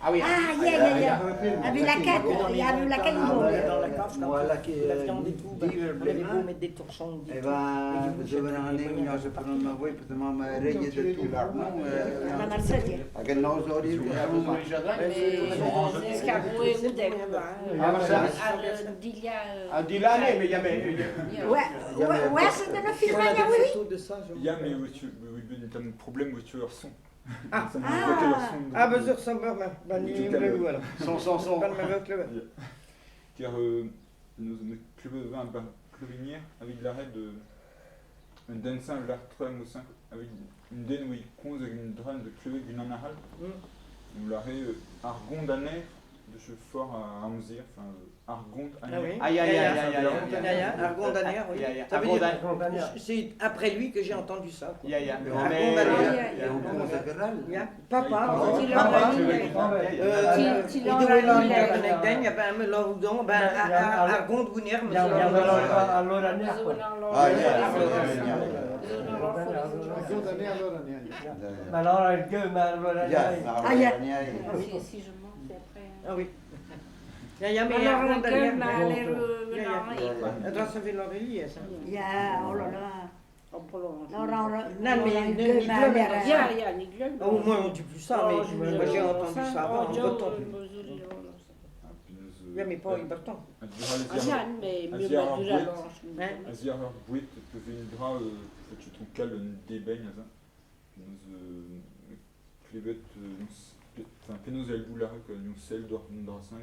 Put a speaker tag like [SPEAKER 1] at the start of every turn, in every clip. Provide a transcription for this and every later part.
[SPEAKER 1] Ah oui.
[SPEAKER 2] Ah, ya, ya, ya. Avec la carte, il y avait la carte.
[SPEAKER 3] Dans la cave, quand
[SPEAKER 4] Voilà
[SPEAKER 3] la
[SPEAKER 4] qui
[SPEAKER 3] viande et tout, ben, on avait beau mettre des torchons, des
[SPEAKER 4] Eh
[SPEAKER 3] tout,
[SPEAKER 4] ben,
[SPEAKER 3] les
[SPEAKER 4] je vais en aller, je prends ma voix, parce que ma règle de tout l'argent.
[SPEAKER 2] La Marseille.
[SPEAKER 4] Hag an noz ori,
[SPEAKER 1] Ah, di là, mais il y avait.
[SPEAKER 2] Ouais, ouais, ouais, c'est de la firma,
[SPEAKER 3] On a
[SPEAKER 2] ya,
[SPEAKER 3] des
[SPEAKER 2] oui, oui.
[SPEAKER 3] photos de ça, je
[SPEAKER 5] Ya, mais we un tamm problem o tu ur son.
[SPEAKER 3] Ah.
[SPEAKER 5] Ça me bloquait leur son.
[SPEAKER 3] Ah, ben sur son ben, ben, ni me voilà.
[SPEAKER 1] Son, son, son.
[SPEAKER 3] Pas le même club.
[SPEAKER 5] Car nous nous kleve vin bar klevinier avec l'arrêt de un densin l'art 3 ou 5 avec une den où il konz hag une drame de kleve d'une anahal. Nous l'arrêt argon d'aner de che fort à Amzir, enfin argon
[SPEAKER 3] Ah oui.
[SPEAKER 1] Aïe, aïe, aïe, aïe, aïe, aïe.
[SPEAKER 3] Ya, ya, Argon d'Aner, oui.
[SPEAKER 1] Ya, ya.
[SPEAKER 3] Ça veut
[SPEAKER 1] Argon
[SPEAKER 3] dire-
[SPEAKER 1] d'Aner.
[SPEAKER 3] C'est après lui que j'ai entendu ça. quoi.
[SPEAKER 1] Ya, ya.
[SPEAKER 4] Ah,
[SPEAKER 1] Mais-
[SPEAKER 4] Et on commence à faire
[SPEAKER 3] Ya. Papa,
[SPEAKER 5] Ah,
[SPEAKER 3] papa.
[SPEAKER 1] Ya,
[SPEAKER 3] Il doit l'en ben, me l'en ben, Argon d'Aner, me
[SPEAKER 4] Ah, ya.
[SPEAKER 6] Ma allora il gueux, ma allora
[SPEAKER 4] Ya,
[SPEAKER 2] Ah, ya.
[SPEAKER 7] Si, si je mens, c'est après.
[SPEAKER 3] Ah oui. Ya, ya, mais
[SPEAKER 7] Alors,
[SPEAKER 3] Argon
[SPEAKER 7] la
[SPEAKER 3] d'Aner.
[SPEAKER 7] gueule, ma l'air,
[SPEAKER 3] Ya, ya.
[SPEAKER 7] non,
[SPEAKER 3] Dat is veel langer, ça.
[SPEAKER 2] Ya, oh là là. Laurent,
[SPEAKER 3] Non, mais
[SPEAKER 2] Laurent
[SPEAKER 3] ne-
[SPEAKER 2] Gueux,
[SPEAKER 3] ni
[SPEAKER 2] ma
[SPEAKER 3] pleure.
[SPEAKER 2] mère,
[SPEAKER 7] Ya, ya, ni gueule.
[SPEAKER 3] Au moins on dit plus ça, mais moi j'ai entendu ça avant en breton. Ya, mais pas en breton.
[SPEAKER 7] Ah, mais mieux de la
[SPEAKER 3] Hein?
[SPEAKER 5] Aziar ur bouet pe une dra tu ton kal un deben a penaos klevet enfin penaos el bout l'arrêt quoi nous sel d'or dra 5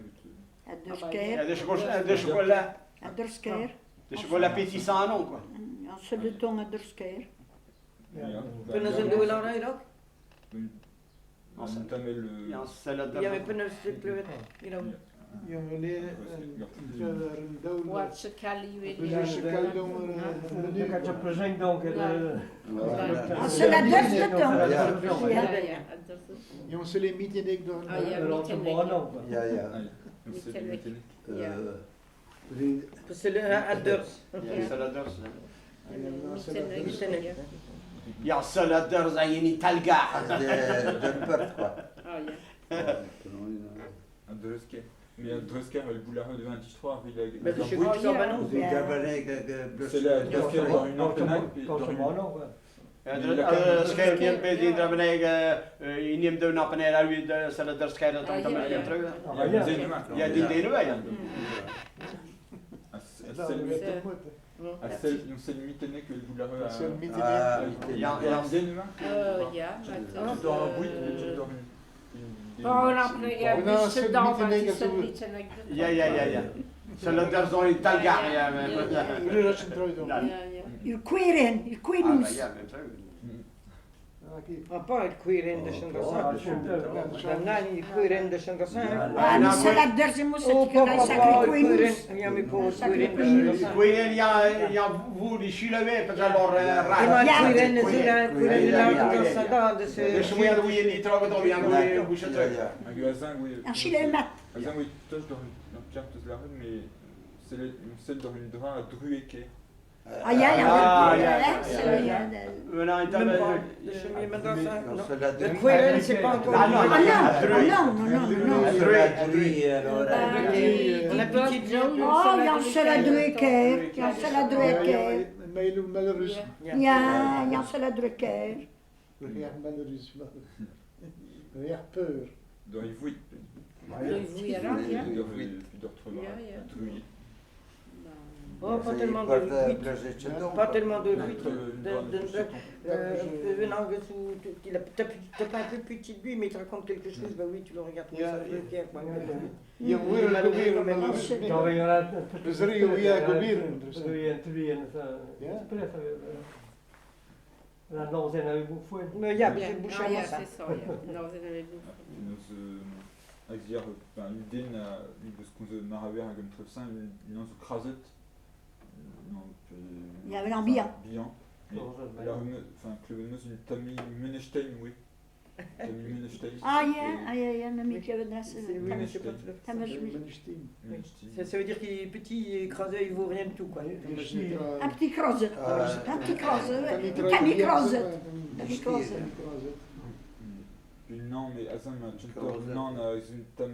[SPEAKER 2] À Dursker,
[SPEAKER 1] De chocolat, de chocolat,
[SPEAKER 2] à Dursker.
[SPEAKER 1] de chocolat pétissant, non, quoi.
[SPEAKER 2] Un seul ton à Dursker.
[SPEAKER 3] Penaos en doe l'en ook?
[SPEAKER 5] Un tamel
[SPEAKER 1] Ya, salade.
[SPEAKER 3] Ja, maar penaos de kleur. You know.
[SPEAKER 7] Wat ze kalli
[SPEAKER 2] Ah, c'est la deuxième de temps.
[SPEAKER 7] Ja, ja.
[SPEAKER 8] Ja, se le mitenek door.
[SPEAKER 7] Ah, ja,
[SPEAKER 4] Ya, ya.
[SPEAKER 3] C'est le Aders.
[SPEAKER 1] Ya, salade.
[SPEAKER 3] Mitenek.
[SPEAKER 1] Ya, salade, zayeni talga.
[SPEAKER 4] De peur, quoi.
[SPEAKER 7] Ah, ja.
[SPEAKER 5] Un dresker. Mais un dresker el bout l'arrêt de 23 avec la
[SPEAKER 3] Mais je suis pas non.
[SPEAKER 5] C'est la dresker dans une antenne
[SPEAKER 1] Scherm je bij die daar beneden in neem de nappen en uit de salade scherm dat dan met terug. Ja, die deden wij dan.
[SPEAKER 5] A sel mitenek el bout l'arrêt
[SPEAKER 1] Ja, ja.
[SPEAKER 7] Ja,
[SPEAKER 5] Door een boeit, door een
[SPEAKER 1] Ja, ja, ja, ja. Salade dans les talga. Ja, ja.
[SPEAKER 2] Il quiren, il quinus.
[SPEAKER 1] Ja,
[SPEAKER 3] Papa, il quiren de Chandra. Non, il quiren de Chandra.
[SPEAKER 2] Ah, mais c'est la deuxième aussi
[SPEAKER 3] Oh,
[SPEAKER 2] qui a
[SPEAKER 3] papa,
[SPEAKER 2] sacré
[SPEAKER 3] il quiren.
[SPEAKER 2] quinus.
[SPEAKER 3] Ja, mais pour quiren de Chandra.
[SPEAKER 1] Quiren, ja, ja, vous die schillen pas alors
[SPEAKER 3] Ja,
[SPEAKER 1] raar.
[SPEAKER 3] quiren de Chandra.
[SPEAKER 1] Dus moet je hoe je niet trouwen dan weer hoe je terug.
[SPEAKER 2] Un chile mat.
[SPEAKER 5] Azan oui, toche dans une pierre de la mais c'est celle dans une dra à drueke.
[SPEAKER 2] Ah, ja, ja.
[SPEAKER 1] Ah, ja, ja.
[SPEAKER 2] C'est
[SPEAKER 1] ja. We nou
[SPEAKER 3] Le quiren, c'est pas encore.
[SPEAKER 1] Ah, non,
[SPEAKER 2] Ah non, ah non, non, non, non.
[SPEAKER 3] On a petit
[SPEAKER 2] Oh, il y a un seul à Drucker, il y a un seul à Drucker. Ja, il y a un seul à Drucker.
[SPEAKER 8] peur.
[SPEAKER 5] Dans les vouit.
[SPEAKER 3] Oh, pas tellement de bruit. Pas tellement de bruit. T'as pas un peu petit de lui, mais il te raconte quelque chose, bah oui, tu le regardes comme ça.
[SPEAKER 8] Ja,
[SPEAKER 6] La norzen avait bouffé.
[SPEAKER 3] Mais ja, c'est bouché
[SPEAKER 7] Ja, c'est ça, ja. Norzen avait bouffé.
[SPEAKER 5] Axiar, enfin, une den a deus komz maraver hag un trefsin, une an zo krazet.
[SPEAKER 2] Il y avait un bihan.
[SPEAKER 5] Bihan. La enfin, klevet une tami Menestein, oui. Tami Menestein.
[SPEAKER 2] Ah, ja, ah, ja, ja, mais klevet
[SPEAKER 3] Ça veut dire qu'il est petit, écrasé, il vaut rien du tout, quoi.
[SPEAKER 2] Un petit creuset. Un petit creuset. Tami creuset. Tami creuset.
[SPEAKER 5] Non, mais azan ma tchentor non a un tam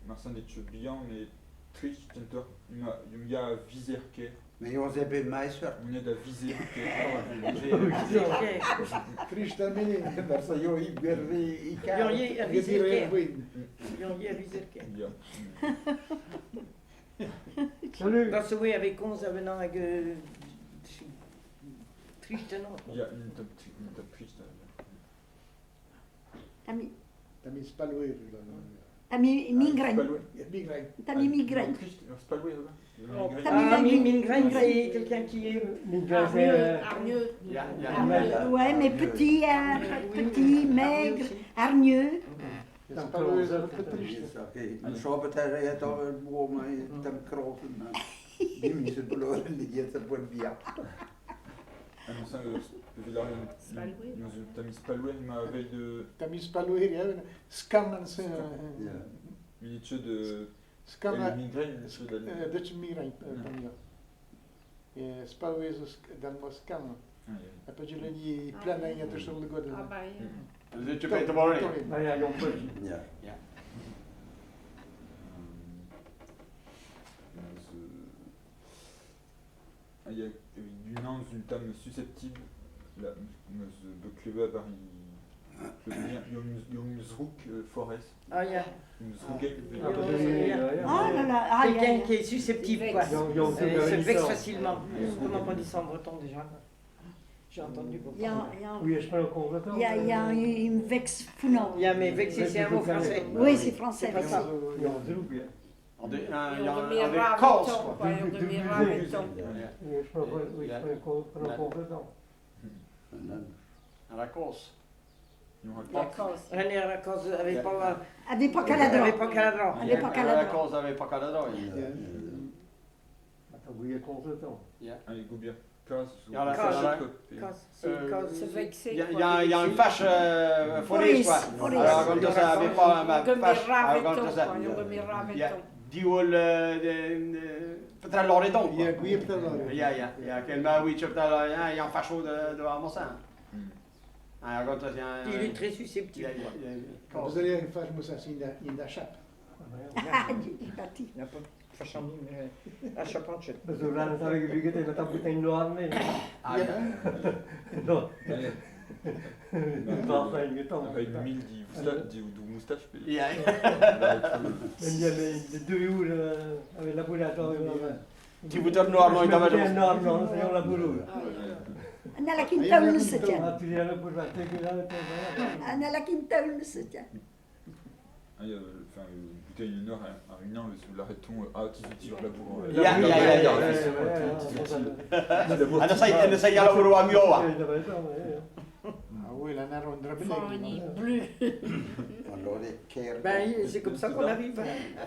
[SPEAKER 5] marsan de tcheu bihan, mais trich tchentor ma yum ya vizer ker.
[SPEAKER 4] Mais on s'est fait maïseur.
[SPEAKER 5] On est da vizer ker.
[SPEAKER 8] Trist amene.
[SPEAKER 4] Daar zei joh, ik ben ik
[SPEAKER 3] Jurje a vizer ker. Jurje a vizer ker.
[SPEAKER 5] Ya.
[SPEAKER 6] Salut.
[SPEAKER 3] Dans ce way avec 11 avenant hag triste non.
[SPEAKER 5] Ya un tam un tam trist.
[SPEAKER 2] T'as mis,
[SPEAKER 8] T'as mis spalwer.
[SPEAKER 2] t'as mis migraine.
[SPEAKER 8] Migraine.
[SPEAKER 2] T'as mis migraine.
[SPEAKER 5] Trist, spalwer.
[SPEAKER 2] T'as mis
[SPEAKER 3] Ah,
[SPEAKER 2] migraine.
[SPEAKER 3] migraine, c'est quelqu'un qui est
[SPEAKER 6] Migraine, c'est
[SPEAKER 7] Hargneux,
[SPEAKER 1] Ja, ja.
[SPEAKER 2] Ah, ouais, mais petit, petit, maigre, hargneux.
[SPEAKER 8] Spalwer is een trist.
[SPEAKER 4] Een soort het al een boom tam kroven. Die mensen beloren die het op een bia.
[SPEAKER 5] Ah non, ça,
[SPEAKER 7] Spalwer.
[SPEAKER 5] tam spalwer ma veille de
[SPEAKER 8] T'as mis spalwer, ja. Scan
[SPEAKER 4] Ja.
[SPEAKER 5] minitje de
[SPEAKER 8] Scan
[SPEAKER 5] migraine minitje de
[SPEAKER 8] Dat is migraine. Ja. Spalwer is dan was scan. En pas je die plannen in tussen de goden.
[SPEAKER 7] Ah bah ja.
[SPEAKER 1] Dan zit je beter worden.
[SPEAKER 6] Maar ja, jong putje.
[SPEAKER 4] Ja.
[SPEAKER 5] Il y a une anse, une tame susceptible, la meus bekleva bar i zrouk forest.
[SPEAKER 3] Ah ja.
[SPEAKER 5] Zrouk
[SPEAKER 6] Ah, bah, ja, ja.
[SPEAKER 2] Oh là là, ah,
[SPEAKER 3] Quelqu'un
[SPEAKER 2] ja,
[SPEAKER 3] qui est susceptible quoi.
[SPEAKER 6] Jong- jong-
[SPEAKER 3] Se vexe
[SPEAKER 6] jong-
[SPEAKER 3] facilement. Comment on dit ça en breton déjà? J'ai entendu beaucoup.
[SPEAKER 2] ja, ja.
[SPEAKER 6] Oui, je parle convoiteur.
[SPEAKER 2] Ja, ja, une vex founon.
[SPEAKER 3] Ja, mais vexé, c'est un mot français.
[SPEAKER 2] Oui, c'est français.
[SPEAKER 3] C'est pas ça.
[SPEAKER 6] Jong zrouk, ja.
[SPEAKER 1] Aan de,
[SPEAKER 7] Ja,
[SPEAKER 1] aan
[SPEAKER 7] de
[SPEAKER 1] de kals, quoi.
[SPEAKER 7] Ja, de meraveton.
[SPEAKER 6] Oui, je parle oui, je parle convoiteur.
[SPEAKER 1] Aan de kals.
[SPEAKER 7] La cause.
[SPEAKER 3] René Racos avait pas
[SPEAKER 2] Avait pas
[SPEAKER 3] avait
[SPEAKER 2] caladro.
[SPEAKER 3] pas caladro.
[SPEAKER 2] Avait pas
[SPEAKER 1] Aan de
[SPEAKER 2] caladro.
[SPEAKER 1] kals avait pas caladro.
[SPEAKER 8] Ja.
[SPEAKER 6] Attends, oui, convoiteur.
[SPEAKER 5] Allez, go bien. Kaz,
[SPEAKER 1] Ja, dat is
[SPEAKER 3] Cause, c'est cause.
[SPEAKER 7] Se vexer.
[SPEAKER 1] Il y a, il y a une fâche forest, quoi.
[SPEAKER 2] Forest.
[SPEAKER 1] Alors, quand ça avait pas ma
[SPEAKER 7] De
[SPEAKER 1] fâche, alors quand
[SPEAKER 7] meraveton,
[SPEAKER 1] ça,
[SPEAKER 7] quoi. De
[SPEAKER 1] il y a
[SPEAKER 7] meraveton.
[SPEAKER 1] diol petra l'oredon, quoi.
[SPEAKER 8] Ja, goeie vertel.
[SPEAKER 1] Ja, ja, ja, quel ma oui, chepta, il y a un facho de Amosin. Ah, quand ça, il y a
[SPEAKER 3] Il est très
[SPEAKER 1] il y a
[SPEAKER 3] susceptible.
[SPEAKER 1] il y a
[SPEAKER 8] Vous allez une fâche moussa in da chap.
[SPEAKER 2] Ah, il est parti.
[SPEAKER 3] Il n'a pas fâché mais la chape
[SPEAKER 6] Dus we gaan het eigenlijk weer met dat meteen noir mee.
[SPEAKER 1] Ah, ja.
[SPEAKER 6] No. Dat zijn je dan.
[SPEAKER 5] Avec mille di moustache, di ou moustache.
[SPEAKER 1] Ja.
[SPEAKER 6] En die hebben de 2 uur avec la boule à
[SPEAKER 1] Die moet er noir nooit aan
[SPEAKER 6] Nee, noir, non, c'est la boule.
[SPEAKER 2] أنا لا كنت ونص تاع.
[SPEAKER 6] Ah, tu viens le boule, tu viens
[SPEAKER 2] أنا لا كنت ونص تاع.
[SPEAKER 5] Ah, il y a, enfin, une bouteille noire à une an, sous l'arrêton, ah, tu tu la bourre.
[SPEAKER 1] Ja, ja, ja, ja. En dan zei je al over Amioa.
[SPEAKER 8] Ah oui, la naro
[SPEAKER 7] Fanny bleu.
[SPEAKER 3] Ben, c'est comme ça qu'on arrive.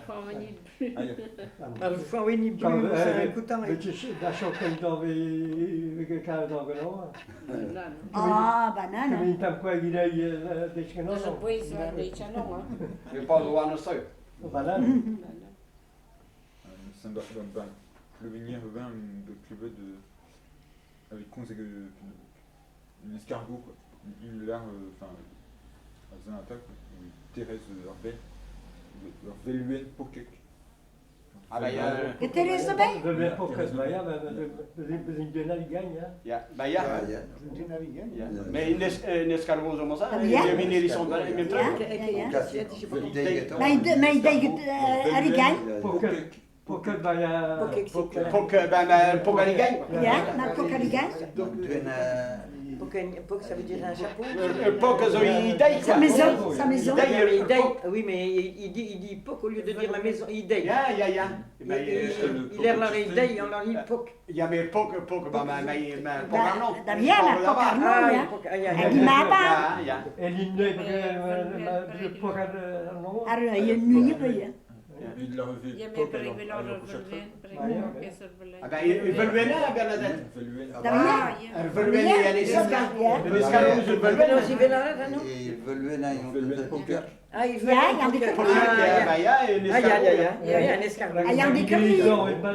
[SPEAKER 7] Fanny bleu.
[SPEAKER 3] Alors, Fanny bleu, c'est un coutin.
[SPEAKER 6] Dat is ook een we elkaar dan genomen.
[SPEAKER 2] Ah, banane.
[SPEAKER 6] Ik heb kwa idee dat je
[SPEAKER 7] Dat is een
[SPEAKER 6] nog.
[SPEAKER 7] boys, een beetje nog, hè.
[SPEAKER 1] Je pas de one zo.
[SPEAKER 6] Banane.
[SPEAKER 5] Plevenir vin de club de avec une escargot quoi. Une larve enfin un attaque Thérèse Herbert Veluen Pokek.
[SPEAKER 1] Ah bah ja.
[SPEAKER 2] Thérèse erbij?
[SPEAKER 6] We Pokek, maar ja, we zijn bijna die gang, ja.
[SPEAKER 1] Ja, bij ja.
[SPEAKER 4] Ja,
[SPEAKER 1] Ja. Maar in escargot zo maar zo.
[SPEAKER 2] Ja.
[SPEAKER 1] Je minerie sont daar in terug.
[SPEAKER 2] Ja, ja, ja.
[SPEAKER 4] Maar
[SPEAKER 2] Maar tegen Arigang?
[SPEAKER 6] Pokek. Pokek bij ja.
[SPEAKER 3] Pokek,
[SPEAKER 1] Pok bij mijn Pok Arigang.
[SPEAKER 2] Ja, maar Pok Arigang?
[SPEAKER 3] Pok, ça veut dire un chapeau.
[SPEAKER 1] Pok zo idee.
[SPEAKER 2] Sa maison, sa maison.
[SPEAKER 3] Idee, oui, mais il dit pok au lieu de dire la maison, idee.
[SPEAKER 1] Ja, ja, ja.
[SPEAKER 3] Il est là, idee, on leur dit pok.
[SPEAKER 1] Ja, maar pok, pok, maar maar pok Arno.
[SPEAKER 2] Ja, maar pok Arno, ja. En die mapa.
[SPEAKER 1] Ja, ja.
[SPEAKER 6] En die nee, pok Arno.
[SPEAKER 2] Arno, je nu je.
[SPEAKER 5] Il l'a revu.
[SPEAKER 7] Ja, maar ik wil
[SPEAKER 1] Ah ben, il veut le Bernadette.
[SPEAKER 2] Ja.
[SPEAKER 1] Verwennen, ja, les escargots. Les escargots, je
[SPEAKER 3] Verwennen,
[SPEAKER 1] veux
[SPEAKER 3] non?
[SPEAKER 4] Il veut le
[SPEAKER 3] Ah, il
[SPEAKER 2] Ja, ja, die
[SPEAKER 1] Pok, ja, maar ja, een
[SPEAKER 3] Ah, ja, ja,
[SPEAKER 1] escargot.
[SPEAKER 3] ja, ja, ja, een escargot.
[SPEAKER 2] Ah, ja, die curry.
[SPEAKER 4] Ja, ja, maar...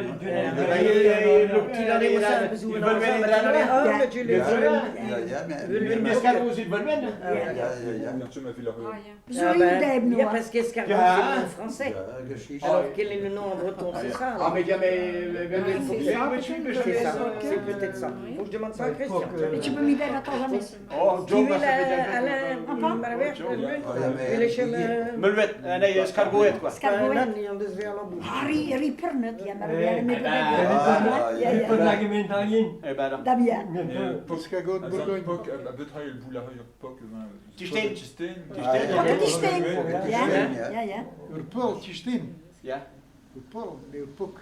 [SPEAKER 1] Een escargot zit wel wennen.
[SPEAKER 4] Ja, ja, ja.
[SPEAKER 5] Bien sûr, ma ville
[SPEAKER 7] Ah, ja.
[SPEAKER 2] Zo
[SPEAKER 3] Ah,
[SPEAKER 2] in
[SPEAKER 3] ben,
[SPEAKER 2] de
[SPEAKER 3] ja,
[SPEAKER 2] hebben.
[SPEAKER 3] parce qu'escargot,
[SPEAKER 1] Ja.
[SPEAKER 3] c'est le nom français.
[SPEAKER 4] Ja, precies.
[SPEAKER 3] Alors, quel est le nom en breton? C'est ça,
[SPEAKER 1] Ah,
[SPEAKER 3] alors.
[SPEAKER 1] maar ja, maar...
[SPEAKER 7] c'est ça, peut-être.
[SPEAKER 3] C'est ça, c'est peut-être ça. Faut que je demande ça à Christian.
[SPEAKER 2] Mais tu peux m'y dire attends jamais.
[SPEAKER 1] Oh,
[SPEAKER 3] Tu
[SPEAKER 1] Joe,
[SPEAKER 3] veux la, Alain,
[SPEAKER 2] Enfin.
[SPEAKER 3] Marabert,
[SPEAKER 5] Ja.
[SPEAKER 4] Oh, ja, maar...
[SPEAKER 3] Wil je
[SPEAKER 1] Mulwet, nee, escargot quoi.
[SPEAKER 2] Escargot.
[SPEAKER 3] Non, die anders weer al op.
[SPEAKER 2] Harry, Rippernet, ja, maar we hebben met
[SPEAKER 4] Ah,
[SPEAKER 2] Ja, ja.
[SPEAKER 1] Eh ben dan.
[SPEAKER 2] Dat ja.
[SPEAKER 5] Pok,
[SPEAKER 8] Escargot Bourgogne.
[SPEAKER 5] Pok, a betra el boul a ur pok,
[SPEAKER 1] Tisteen.
[SPEAKER 5] Tisteen.
[SPEAKER 1] Tisteen,
[SPEAKER 2] Pok tisteen. Ja,
[SPEAKER 4] Ja.
[SPEAKER 2] ja, ja.
[SPEAKER 8] Ur pearl, tisteen.
[SPEAKER 1] Ja.
[SPEAKER 8] Ur pearl, nee, ur pok.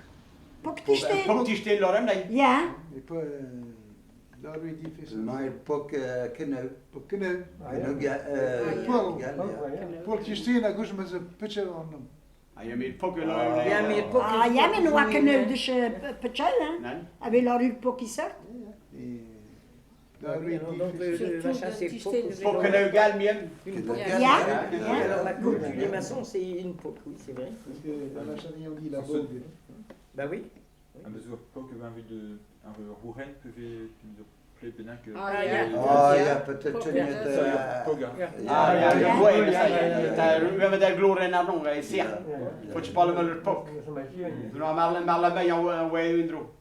[SPEAKER 2] Pok tisteen.
[SPEAKER 1] Pok tisteen, Lorem, nee.
[SPEAKER 2] Ja.
[SPEAKER 8] Nee, pe- Daar weet die vis.
[SPEAKER 4] Maar pok kenau.
[SPEAKER 8] Pok kunnen.
[SPEAKER 4] Kenau ja.
[SPEAKER 8] Pearl.
[SPEAKER 4] Ja.
[SPEAKER 8] Pearl tisteen, dat goes met zijn putje aan hem.
[SPEAKER 1] Ah, je meet pok, Lorem,
[SPEAKER 3] Ja, maar pok is
[SPEAKER 2] Ah ja, maar nou ik dus petjeu, hè.
[SPEAKER 1] Nee.
[SPEAKER 2] Avec la rue Pok qui sort.
[SPEAKER 8] Nee, Daar weet die
[SPEAKER 3] Donc,
[SPEAKER 8] vis.
[SPEAKER 3] le machin, c'est pok.
[SPEAKER 1] Pok en gal, mien.
[SPEAKER 3] Une poque.
[SPEAKER 2] Ja. Ja.
[SPEAKER 3] Alors, la coupe du maçon, c'est une poque, oui, c'est vrai.
[SPEAKER 8] Parce que dans la chanson, on dit la bogue.
[SPEAKER 3] Bah oui.
[SPEAKER 5] A bezo ur pok ben vid ar rouren peve ple bennak.
[SPEAKER 7] Ah, ja.
[SPEAKER 4] Ah ja, peut-être
[SPEAKER 7] Pok,
[SPEAKER 4] net.
[SPEAKER 5] Pok,
[SPEAKER 1] Ah, ja,
[SPEAKER 6] ja,
[SPEAKER 1] ja,
[SPEAKER 6] ja, ja, ja.
[SPEAKER 1] We hebben daar gloren naar nog, hij zegt. Faut je parler met le pok. Nou, maar maar la bij jou wij indro.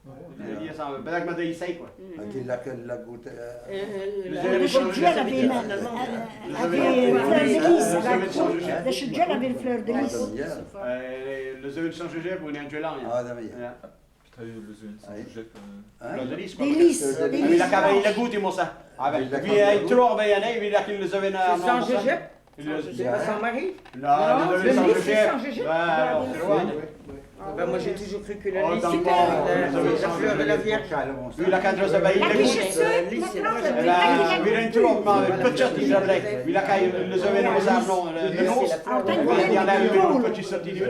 [SPEAKER 1] Die is aan, bedankt met de IC quoi.
[SPEAKER 4] Die lekker la goede.
[SPEAKER 2] De Chedjel avait une avait fleur de lys. De Chedjel avait une fleur de lys.
[SPEAKER 1] Le zeven sans Joseph, on est un duel
[SPEAKER 4] Ah, dat weet je.
[SPEAKER 1] Ja.
[SPEAKER 5] Petra eo le zeun Saint-Joseph.
[SPEAKER 1] Fleur de lys quoi.
[SPEAKER 2] Des lys, des
[SPEAKER 1] Il
[SPEAKER 2] lys.
[SPEAKER 1] a qu'à il a goûté moi ça. Ah ben, puis il trop ben il il a qu'il le zeven
[SPEAKER 3] C'est Saint-Joseph? C'est pas Saint-Marie?
[SPEAKER 1] Non, le
[SPEAKER 3] Le
[SPEAKER 1] zeven
[SPEAKER 3] lys, c'est
[SPEAKER 1] Saint-Joseph.
[SPEAKER 3] Saint-Joseph?
[SPEAKER 1] Ben, alors, c'est loin.
[SPEAKER 3] Ben, moi, j'ai toujours cru que le
[SPEAKER 1] Oh,
[SPEAKER 3] lys,
[SPEAKER 1] dans
[SPEAKER 3] c'était
[SPEAKER 1] le
[SPEAKER 3] la fleur de la Vierge.
[SPEAKER 1] Il a qu'à Joseph, il a
[SPEAKER 2] La
[SPEAKER 1] goûté.
[SPEAKER 2] quiche
[SPEAKER 3] Lys, c'est la
[SPEAKER 1] La weer een trop maar putje die dat lijkt. Wie la kai le zeven ons aan de nos. Die aan een putje zat die weer.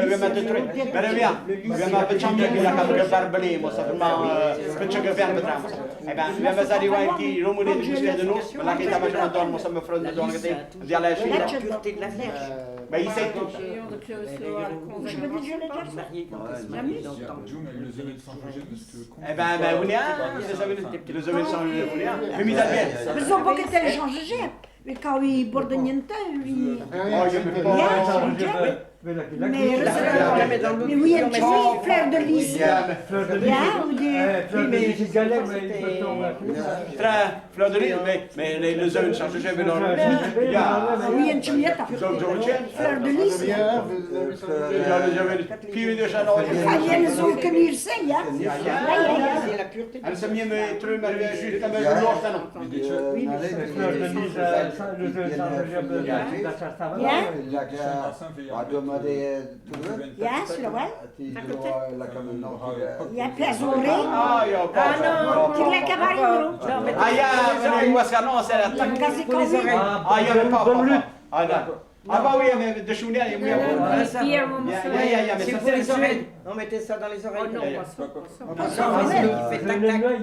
[SPEAKER 1] We met de terug. Maar ja, we hebben een champion die la kan barbelé, maar ça fait putje gever met ram. Eh ben, we hebben zari wij die romune de de nos, maar la kai ta maar dan moest me vrienden dan gezien. Die la
[SPEAKER 3] La pureté de la Vierge.
[SPEAKER 1] Maar je zegt toch.
[SPEAKER 2] Je me dis, je l'ai déjà
[SPEAKER 3] Mariée quand elle se marie dans le temps.
[SPEAKER 5] Le zeven Saint-Joseph,
[SPEAKER 1] Eh ben, ben, on est le zeven Saint-Joseph, on est Mais mis à bien.
[SPEAKER 2] We zijn ook het Jean Mais quand il bordeniente, lui.
[SPEAKER 1] Oh, je me
[SPEAKER 2] Ja, Mais mais oui, un petit fleur de lys.
[SPEAKER 6] Fleur de lys.
[SPEAKER 2] Ja, ou des.
[SPEAKER 6] Fleur de lys, galette, mais il peut tomber.
[SPEAKER 1] Fleur de lys, mais le zeven Saint-Joseph, ja.
[SPEAKER 2] Oui, een petit Fleur de lys.
[SPEAKER 8] Ja,
[SPEAKER 1] Puis de Chanel.
[SPEAKER 2] Enfin, zo kunnen zijn, ja. Ja, ja, ja.
[SPEAKER 3] C'est la pureté de
[SPEAKER 1] En ze meer terug maar weer juist en met los dan.
[SPEAKER 6] Fleur de lys, le zeven Saint-Joseph, la
[SPEAKER 2] Ja? Ja, c'est vrai. Ja, plazoré.
[SPEAKER 1] Ah ja,
[SPEAKER 3] Ah non!
[SPEAKER 2] Die lekker waarin,
[SPEAKER 3] Non, mais
[SPEAKER 1] Ah ja, maar was gaan non, c'est la
[SPEAKER 2] Kasi
[SPEAKER 3] pour les oreilles.
[SPEAKER 1] Ah ja, mais pas. Ah non. Ah bah oui, mais de Chounia, il y a
[SPEAKER 7] Ja,
[SPEAKER 1] Ja, ja, ja, mais
[SPEAKER 3] C'est
[SPEAKER 1] ça
[SPEAKER 3] pour les
[SPEAKER 1] c'est
[SPEAKER 3] oreilles. On mettait ça dans les oreilles.
[SPEAKER 7] Oh non, pas ça, pas ça.
[SPEAKER 3] Ah, c'est lui qui fait tac tac.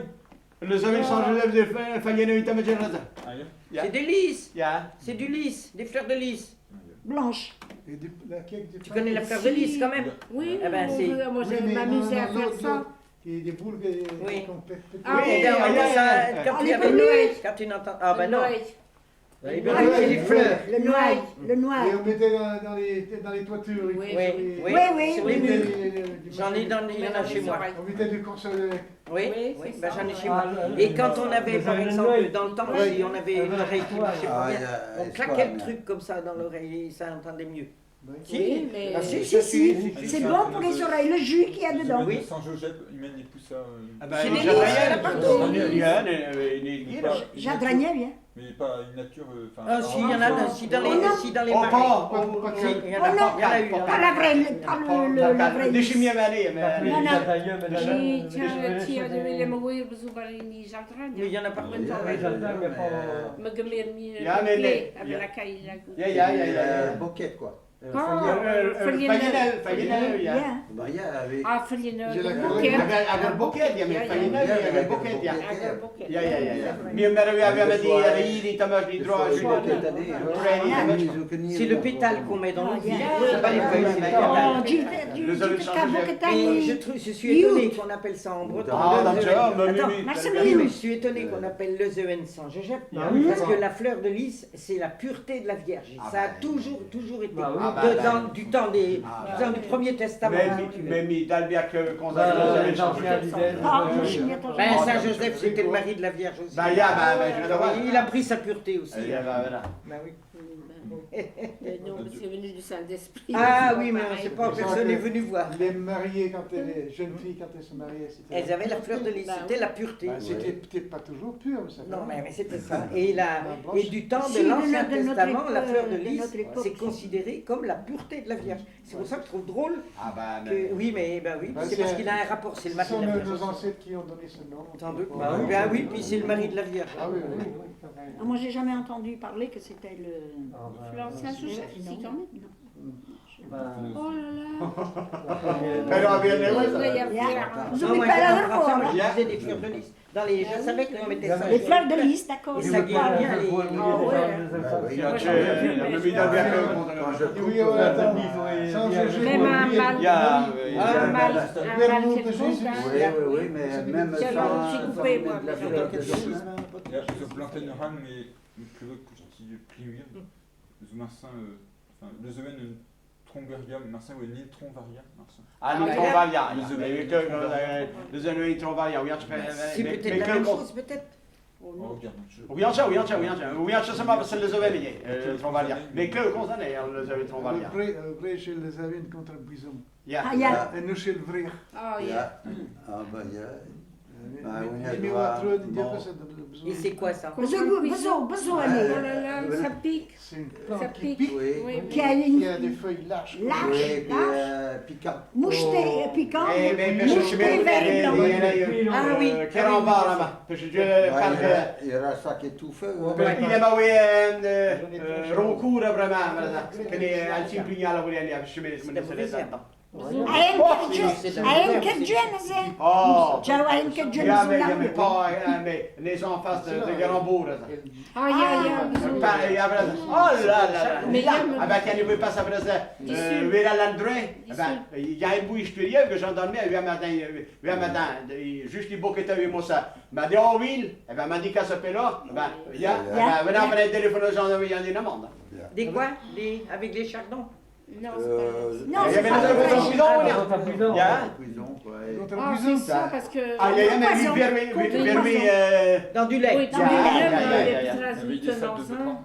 [SPEAKER 1] Le zeven Saint-Joseph de Fayenne uit met je
[SPEAKER 3] C'est des lys.
[SPEAKER 1] Ja.
[SPEAKER 3] C'est du lys, des fleurs de lys.
[SPEAKER 2] Blanche.
[SPEAKER 3] Tu connais la fleur de lys quand même?
[SPEAKER 7] Oui,
[SPEAKER 3] Eh ben, c'est-
[SPEAKER 7] moi je
[SPEAKER 8] Oui, mais
[SPEAKER 7] m'amusais à
[SPEAKER 8] non, non,
[SPEAKER 7] faire
[SPEAKER 8] l'autre,
[SPEAKER 7] ça.
[SPEAKER 8] Et des boules
[SPEAKER 3] Oui.
[SPEAKER 8] qu'on pète.
[SPEAKER 7] Ah
[SPEAKER 1] Oui,
[SPEAKER 3] Eh ben, on
[SPEAKER 1] ah,
[SPEAKER 3] met
[SPEAKER 1] ja,
[SPEAKER 3] ça
[SPEAKER 1] ja.
[SPEAKER 3] quand
[SPEAKER 2] Ah,
[SPEAKER 3] tu
[SPEAKER 2] les
[SPEAKER 3] avais
[SPEAKER 2] bermudes.
[SPEAKER 3] quand tu n'entends ah ben non.
[SPEAKER 7] Le
[SPEAKER 3] Les bermudes, c'est des fleurs.
[SPEAKER 2] Le noir, le noir.
[SPEAKER 8] Et on mettait dans les toitures.
[SPEAKER 7] Oui.
[SPEAKER 3] Oui,
[SPEAKER 2] Oui,
[SPEAKER 3] oui,
[SPEAKER 2] oui.
[SPEAKER 3] sur les murs. J'en ai dans, il y en a chez moi.
[SPEAKER 8] On mettait du corselet.
[SPEAKER 3] Oui,
[SPEAKER 7] Oui,
[SPEAKER 3] oui,
[SPEAKER 7] c'est
[SPEAKER 3] ben
[SPEAKER 7] ça,
[SPEAKER 3] j'en ai
[SPEAKER 7] ouais.
[SPEAKER 3] chez moi. Et quand on avait, par exemple, dans le temps, si on avait une oreille qui marchait pas
[SPEAKER 4] Ah,
[SPEAKER 3] bien,
[SPEAKER 4] ja,
[SPEAKER 3] on claquait le truc comme ça dans l'oreille et ça entendait mieux. Si,
[SPEAKER 7] Oui, mais-
[SPEAKER 3] ah, si,
[SPEAKER 2] Si, si, c'est bon pour les oreilles, le jus qu'il y a dedans.
[SPEAKER 5] Oui. Saint-Joseph, il mène les pousse à.
[SPEAKER 1] Ah ben,
[SPEAKER 3] C'est des
[SPEAKER 1] il
[SPEAKER 3] lys, il y en a partout.
[SPEAKER 1] Ja, nee, nee, nee.
[SPEAKER 2] J'adragnais, bien.
[SPEAKER 5] Mais pas une nature.
[SPEAKER 3] Ah si, il y en a, si dans les, si dans les
[SPEAKER 1] Oh,
[SPEAKER 3] marais.
[SPEAKER 1] pas.
[SPEAKER 3] Si, il y en a,
[SPEAKER 2] Oh non,
[SPEAKER 3] il y en a eu.
[SPEAKER 2] pas la vraie, pas le, la vraie
[SPEAKER 1] De
[SPEAKER 2] lys.
[SPEAKER 1] chimie mais mais
[SPEAKER 2] Non, non.
[SPEAKER 7] Sì, c'è de me bezoeken in die
[SPEAKER 3] Mais il y en a partout.
[SPEAKER 7] Me gemeer
[SPEAKER 1] Ja, nee, nee.
[SPEAKER 7] La
[SPEAKER 1] Ja, ja, ja, ja.
[SPEAKER 4] Boket quoi.
[SPEAKER 1] Fayeneu, Fayeneu, ja.
[SPEAKER 2] Ja.
[SPEAKER 4] Maar ja, weet
[SPEAKER 7] Ah, Fayeneu.
[SPEAKER 8] Je la
[SPEAKER 1] Hag hag ur boked, ja, met Fayeneu, hag ur boked, ja.
[SPEAKER 7] Boket.
[SPEAKER 1] Ja, ja, ja, ja. Mi mer we we met die ri tamaj die droa
[SPEAKER 3] C'est le pétale qu'on met dans le
[SPEAKER 2] Ah,
[SPEAKER 3] vin.
[SPEAKER 2] yeah.
[SPEAKER 3] C'est pas les feuilles, c'est le pétale.
[SPEAKER 2] Oh,
[SPEAKER 3] Et je suis étonnée qu'on appelle ça en breton.
[SPEAKER 1] Ah,
[SPEAKER 3] le
[SPEAKER 1] non,
[SPEAKER 3] zeuen.
[SPEAKER 1] mais
[SPEAKER 3] Attends,
[SPEAKER 1] oui,
[SPEAKER 2] Merci,
[SPEAKER 3] oui, mais je suis étonnée qu'on appelle le zeuen sans Joseph,
[SPEAKER 6] Ah oui.
[SPEAKER 3] parce que la fleur de lys, c'est la pureté de la Vierge. Et
[SPEAKER 1] Ah
[SPEAKER 3] ça a
[SPEAKER 1] bah.
[SPEAKER 3] toujours, toujours été.
[SPEAKER 6] Bah oui.
[SPEAKER 1] Ah bah,
[SPEAKER 3] Du temps des,
[SPEAKER 1] Ah
[SPEAKER 3] du temps du Premier Testament.
[SPEAKER 1] Mais
[SPEAKER 3] si tu veux.
[SPEAKER 1] mais mi dalbia que qu'on
[SPEAKER 6] Bah, les anciens disaient,
[SPEAKER 2] Ah, je suis bien
[SPEAKER 3] Ben, Saint Joseph, c'était le mari de la Vierge aussi.
[SPEAKER 1] Bah, ja, bah, bah, je le vois.
[SPEAKER 3] Il a pris sa pureté aussi.
[SPEAKER 1] Ja, bah, voilà.
[SPEAKER 3] Bah oui.
[SPEAKER 7] Mais non, mais c'est venu du Saint-Esprit.
[SPEAKER 3] Ah
[SPEAKER 7] C'est
[SPEAKER 3] oui, mais on ne
[SPEAKER 7] pareil.
[SPEAKER 3] sait pas, personne n'est venu voir.
[SPEAKER 8] Les mariées, quand elles, les jeunes filles, quand elles se mariaient, c'était.
[SPEAKER 3] Elles avaient la fleur de lys,
[SPEAKER 7] Bah
[SPEAKER 3] c'était la pureté.
[SPEAKER 8] Bah, c'était peut-être pas toujours pur, mais ça.
[SPEAKER 3] Non, mais c'était ça. Et,
[SPEAKER 8] La blanche.
[SPEAKER 3] et du temps
[SPEAKER 2] Si,
[SPEAKER 3] de
[SPEAKER 2] de
[SPEAKER 3] l'Ancien
[SPEAKER 2] notre- de notre
[SPEAKER 3] Testament, la
[SPEAKER 2] époque,
[SPEAKER 3] fleur de
[SPEAKER 2] de
[SPEAKER 3] lys,
[SPEAKER 2] notre époque.
[SPEAKER 3] c'est considéré comme la pureté de la Vierge. C'est pour ça que je trouve drôle
[SPEAKER 1] Ah bah
[SPEAKER 3] que...
[SPEAKER 1] mais
[SPEAKER 3] Oui, mais ben oui,
[SPEAKER 8] Bah,
[SPEAKER 3] c'est
[SPEAKER 8] c'est-
[SPEAKER 3] parce qu'il a un rapport, c'est le
[SPEAKER 8] Ce
[SPEAKER 3] mari
[SPEAKER 8] sont
[SPEAKER 3] de la
[SPEAKER 8] nos,
[SPEAKER 3] Vierge.
[SPEAKER 8] nos ancêtres qui ont donné ce nom.
[SPEAKER 3] Sans doute.
[SPEAKER 6] Bah oui.
[SPEAKER 3] Ben oui, puis c'est le mari de la Vierge.
[SPEAKER 8] Ah oui, oui.
[SPEAKER 2] Ah, moi, j'ai jamais entendu parler que c'était le.
[SPEAKER 6] Ah, bah,
[SPEAKER 7] Fleur Saint-Joseph, si quand même.
[SPEAKER 6] bah,
[SPEAKER 7] Oh là là.
[SPEAKER 6] la première-
[SPEAKER 1] Pero había
[SPEAKER 7] Il y a
[SPEAKER 2] Ja.
[SPEAKER 7] fleur.
[SPEAKER 2] Vous
[SPEAKER 3] Non,
[SPEAKER 2] oubliez
[SPEAKER 3] moi,
[SPEAKER 2] pas
[SPEAKER 3] j'étais
[SPEAKER 2] la
[SPEAKER 3] en français, moi,
[SPEAKER 2] reforme.
[SPEAKER 3] je faisais des fleurs de lys. Dans les, je savais qu'on mettait ça.
[SPEAKER 2] Les fleurs de lys, d'accord.
[SPEAKER 3] Et ça guérit bien les...
[SPEAKER 7] Ah ouais.
[SPEAKER 1] mi dalbia que
[SPEAKER 4] Quand je coupe,
[SPEAKER 8] Oui, on attend. Sans Joseph,
[SPEAKER 7] Même un
[SPEAKER 8] oui,
[SPEAKER 7] mal.
[SPEAKER 1] Ja,
[SPEAKER 7] Un mal, un mal
[SPEAKER 8] de
[SPEAKER 7] quelconque,
[SPEAKER 8] Jésus.
[SPEAKER 7] hein.
[SPEAKER 4] Oui, oui, oui, mais même
[SPEAKER 7] J'avais
[SPEAKER 4] sans,
[SPEAKER 7] aussi
[SPEAKER 4] sans
[SPEAKER 7] coupé, moi,
[SPEAKER 4] mettre de la
[SPEAKER 7] mais
[SPEAKER 4] fleur de lys.
[SPEAKER 5] Ja, zo planten ran mais que que pliuir. Zo marsin enfin le zeuen un tromberga marsin ou un intronvaria marsin.
[SPEAKER 1] Ah, l'intronvaria. Mais que le zeuen intronvaria, oui,
[SPEAKER 3] C'est peut-être la même chose, peut-être.
[SPEAKER 5] Oh, regarde, je
[SPEAKER 1] Oui, oui, oui, oui, oui, c'est le zeuen intronvaria. Mais que qu'on est le zeuen intronvaria.
[SPEAKER 8] Vrij chez les avines contre le bison.
[SPEAKER 1] Ja.
[SPEAKER 2] Ah, ja.
[SPEAKER 8] En nu chez le vrij.
[SPEAKER 7] Oh ja.
[SPEAKER 4] Ja. Ah, bah, ja. Maar
[SPEAKER 8] Mais
[SPEAKER 4] on y a
[SPEAKER 8] mais
[SPEAKER 4] droit.
[SPEAKER 8] wat terug, die
[SPEAKER 4] Bon.
[SPEAKER 8] hebben ze de bison.
[SPEAKER 3] Et c'est quoi ça
[SPEAKER 2] Bezo, bezo, bezo, allez.
[SPEAKER 7] Oh là là, ça pique.
[SPEAKER 8] C'est une
[SPEAKER 7] Ça
[SPEAKER 8] plante qui
[SPEAKER 7] pique.
[SPEAKER 8] pique,
[SPEAKER 4] Oui.
[SPEAKER 7] Oui,
[SPEAKER 2] Qui a
[SPEAKER 8] qui
[SPEAKER 2] une
[SPEAKER 8] a des feuilles larges.
[SPEAKER 2] large,
[SPEAKER 4] Oui, puis
[SPEAKER 2] large,
[SPEAKER 4] piquant.
[SPEAKER 2] mouchetée, piquant,
[SPEAKER 1] Eh, mais
[SPEAKER 2] mouchetée vert et blanc.
[SPEAKER 3] Ah oui.
[SPEAKER 1] Kerambar là-bas. Parce que je
[SPEAKER 4] Ouais,
[SPEAKER 1] parle
[SPEAKER 4] il y a- il y aura ça qui est tout feu. hein.
[SPEAKER 1] Il est ma roncourt vraiment. Che ne al simplignala volia lì a scimere
[SPEAKER 2] A een ze.
[SPEAKER 1] Oh.
[SPEAKER 2] Ciao, a een kertje
[SPEAKER 1] Ja, mais mais pas mais les en face de Garambourg.
[SPEAKER 7] Ah ja, ja. bezo.
[SPEAKER 1] Oh là là là.
[SPEAKER 7] Mais ja,
[SPEAKER 1] Ah ben quand il veut passer après ça, Vera Landré, ben il y a un bout historien que gendarmerie il matin, juste les bouquets avec moi ça. M'a dit oh ville, eh ben m'a dit qu'à ce là, ben il y a ben venant après le téléphone de gendarmerie, il y en a une amende.
[SPEAKER 3] Des quoi? Avec les chardons?
[SPEAKER 7] Non, c'est pas.
[SPEAKER 2] Non,
[SPEAKER 1] Il y
[SPEAKER 2] c'est
[SPEAKER 1] avait
[SPEAKER 2] pas
[SPEAKER 1] les
[SPEAKER 2] vrai.
[SPEAKER 1] prison, il y a.
[SPEAKER 4] Prison, ouais.
[SPEAKER 8] Contre
[SPEAKER 7] Ah,
[SPEAKER 8] le
[SPEAKER 7] c'est
[SPEAKER 8] bison.
[SPEAKER 7] ça, parce que.
[SPEAKER 1] Ah, il y a
[SPEAKER 3] Dans du lait.
[SPEAKER 7] Oui, dans
[SPEAKER 1] Ja,
[SPEAKER 7] du
[SPEAKER 1] ja,
[SPEAKER 7] lait,
[SPEAKER 1] ja,
[SPEAKER 7] mais
[SPEAKER 1] ja, ja.
[SPEAKER 5] Avec des sacs de pain.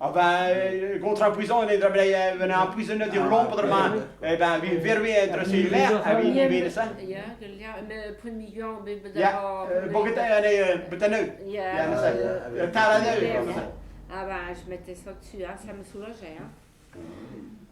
[SPEAKER 1] Ah ben, contre un prison, on est emprisonné de l'ombre, eh ben, verwe entre l'air, avec
[SPEAKER 7] Ja,
[SPEAKER 1] ça.
[SPEAKER 7] ja, ja, mais premier jour, mais
[SPEAKER 1] Ja,
[SPEAKER 7] d'abord.
[SPEAKER 1] boquet, betaneu.
[SPEAKER 7] Ja.
[SPEAKER 1] Ja, dat is taraneu.
[SPEAKER 7] Ah ben, je mettais ça dessus, hein, ça me soulageait. Hein.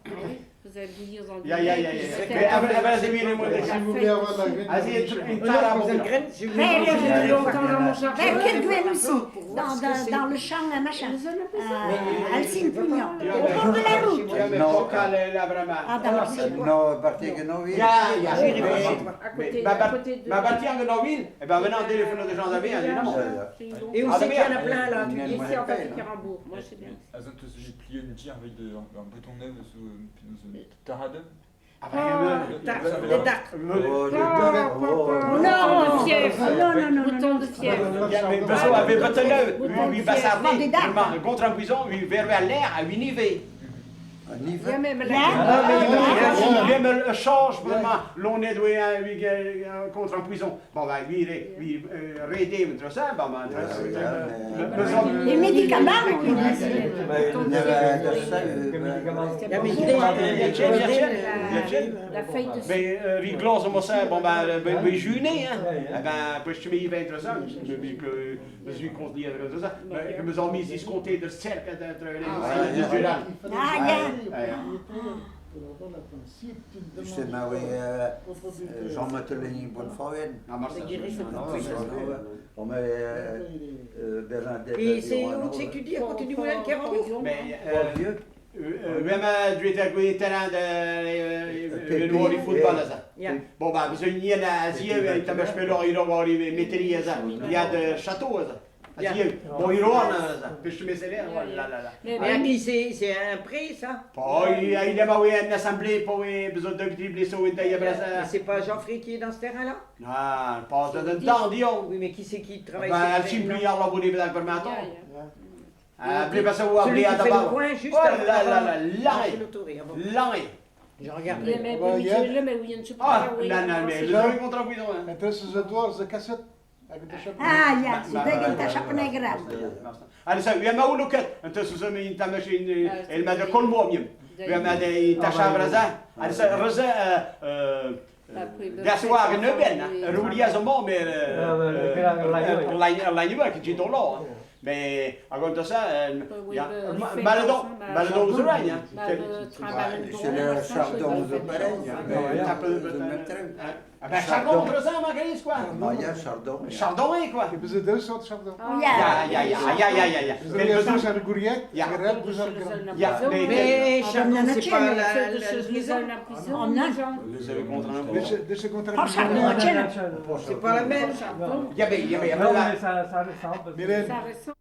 [SPEAKER 7] Ah oui, je faisais bouillir dans du
[SPEAKER 1] Ja, ja,
[SPEAKER 7] lait,
[SPEAKER 1] ja,
[SPEAKER 7] puis
[SPEAKER 1] ja.
[SPEAKER 7] je mettais
[SPEAKER 1] Mais aber ze weer moet
[SPEAKER 8] Si vous voulez avoir de la graine,
[SPEAKER 1] Ah, c'est une
[SPEAKER 3] Oh non,
[SPEAKER 1] tara.
[SPEAKER 3] vous avez graine, je vous
[SPEAKER 2] Mais
[SPEAKER 3] en
[SPEAKER 2] le-
[SPEAKER 7] longtemps dans mon jardin.
[SPEAKER 2] Vers Kerguen aussi,
[SPEAKER 3] Pour voir
[SPEAKER 2] dans,
[SPEAKER 3] ce que c'est.
[SPEAKER 2] dans, dans le champ, un machin.
[SPEAKER 3] Mais-
[SPEAKER 2] Alcine Pugnan,
[SPEAKER 1] Ja,
[SPEAKER 2] au bord de la route.
[SPEAKER 1] Ja, mais foca la vraiment.
[SPEAKER 2] Ah, dans la
[SPEAKER 4] No, partir que no
[SPEAKER 1] Ja, ja.
[SPEAKER 3] J'irai voir chez toi.
[SPEAKER 7] À côté,
[SPEAKER 1] Mais
[SPEAKER 7] à côté de.
[SPEAKER 1] ma partie en Noville, eh ben venant téléphone de gendarmerie, il y en a
[SPEAKER 3] Et où
[SPEAKER 1] Ah,
[SPEAKER 3] c'est
[SPEAKER 1] mais
[SPEAKER 3] qu'il y en a plein là tu dis
[SPEAKER 7] Ici, en fait, Carambourg. Moi, je sais bien.
[SPEAKER 5] Azan teus plié une tire avec un bouton neuf sous taradeu.
[SPEAKER 1] Ah ben,
[SPEAKER 3] Des tartes.
[SPEAKER 4] Oh,
[SPEAKER 2] Non,
[SPEAKER 7] Bouton de fièvre.
[SPEAKER 2] Non, non, non,
[SPEAKER 7] Bouton
[SPEAKER 2] non.
[SPEAKER 7] de fièvre.
[SPEAKER 1] Ja, mais beso avait betaneu, oui, bassardé,
[SPEAKER 2] Des dards.
[SPEAKER 1] contre un prison, oui, vers l'air, à Winivé.
[SPEAKER 7] Ja, mais
[SPEAKER 2] Ja.
[SPEAKER 1] Même le change vraiment, l'on est doué contre un prison. Bon, ben, lui, lui, rédé, tout ça, bon, ben,
[SPEAKER 2] Les médicaments, oui.
[SPEAKER 7] La feuille de
[SPEAKER 1] Mais riglos, on ça, bon, ben, ben, jeûner, hein. Eh ben, puis je me y 23 ans, je me suis conseillé de ça. Je me suis mis compter de cercle de
[SPEAKER 2] Ah, ja.
[SPEAKER 4] Je maar we Jean Matelin Bonfoyen. On met Bernadette.
[SPEAKER 3] Et c'est où c'est que tu dis à côté du moulin de Carambourg?
[SPEAKER 1] Mais
[SPEAKER 4] Vieux.
[SPEAKER 1] We hebben twee terrein de we voetballen.
[SPEAKER 3] Ja.
[SPEAKER 1] Bon, bah, we zijn hier naar Azië, we hebben spelen hier waar we metterie Il y a de châteaux.
[SPEAKER 3] Ja.
[SPEAKER 1] Azië. Bon, hier hoor, puis je mets là là là.
[SPEAKER 7] Mais
[SPEAKER 3] Mais à qui c'est? C'est un pré, ça?
[SPEAKER 1] Poi il y a une assemblée pour besoin de dribbler sur une taille
[SPEAKER 3] Mais c'est pas Geoffrey qui est dans ce terrain-là?
[SPEAKER 1] Ah, pas de temps, disons.
[SPEAKER 3] Oui, mais qui c'est qui travaille
[SPEAKER 1] Ben,
[SPEAKER 3] sur
[SPEAKER 1] al
[SPEAKER 3] ce
[SPEAKER 1] simpli
[SPEAKER 3] terrain-là?
[SPEAKER 1] alla buoni per permetto.
[SPEAKER 7] Ja, ja.
[SPEAKER 1] Ah, prima se vuoi
[SPEAKER 3] Celui
[SPEAKER 1] aprire
[SPEAKER 3] qui
[SPEAKER 1] da
[SPEAKER 3] fait le
[SPEAKER 1] bavo.
[SPEAKER 3] coin juste
[SPEAKER 1] Oh là là
[SPEAKER 3] avant
[SPEAKER 1] là,
[SPEAKER 3] avant
[SPEAKER 1] là,
[SPEAKER 3] l'autoroute, avant.
[SPEAKER 1] là.
[SPEAKER 3] Je regarderai.
[SPEAKER 7] Ja, maar
[SPEAKER 8] Maar
[SPEAKER 7] we
[SPEAKER 8] jij-
[SPEAKER 7] zullen met wie een
[SPEAKER 1] Ah, nee, nee, nee, dat is ook contrapuito.
[SPEAKER 8] En tussen ze door, ze cassette. Heb je de shop?
[SPEAKER 2] Ah ja, ze denken dat ze negra.
[SPEAKER 1] Allez, ça, we hebben ook het. En tussen ze in tamashin el ma de kolmo miem. We hebben de tasha braza. Allez, ça reza dat is waar een ben. Rulia zo mo mais la la que j'ai là. Mais à contre ça, ja, maladon, maladon ze rijn, ja.
[SPEAKER 4] C'est le chardon de pareil.
[SPEAKER 1] Ah ben chardon reza maar geen quoi.
[SPEAKER 4] Maar ja, chardon. ja.
[SPEAKER 1] Chardon quoi.
[SPEAKER 8] Hebben ze deux soorten chardon?
[SPEAKER 2] Ja.
[SPEAKER 1] Ja, ja, ja, ja, ja, ja, ja.
[SPEAKER 8] Dus er is een gourmet,
[SPEAKER 1] Ja.
[SPEAKER 8] een red, dus een grand.
[SPEAKER 1] Ja, nee,
[SPEAKER 3] Mais chardon,
[SPEAKER 2] non,
[SPEAKER 3] c'est pas la,
[SPEAKER 7] De
[SPEAKER 3] la prison.
[SPEAKER 8] Dus ze- dus ze komt er
[SPEAKER 2] Oh, chardon,
[SPEAKER 6] Non,
[SPEAKER 2] tjena.
[SPEAKER 3] C'est pas la même.
[SPEAKER 1] Ja, maar, ja, maar, ja,
[SPEAKER 6] Non,
[SPEAKER 1] maar.
[SPEAKER 6] mais ça ressemble.
[SPEAKER 8] Mireille.
[SPEAKER 7] Ça ressemble.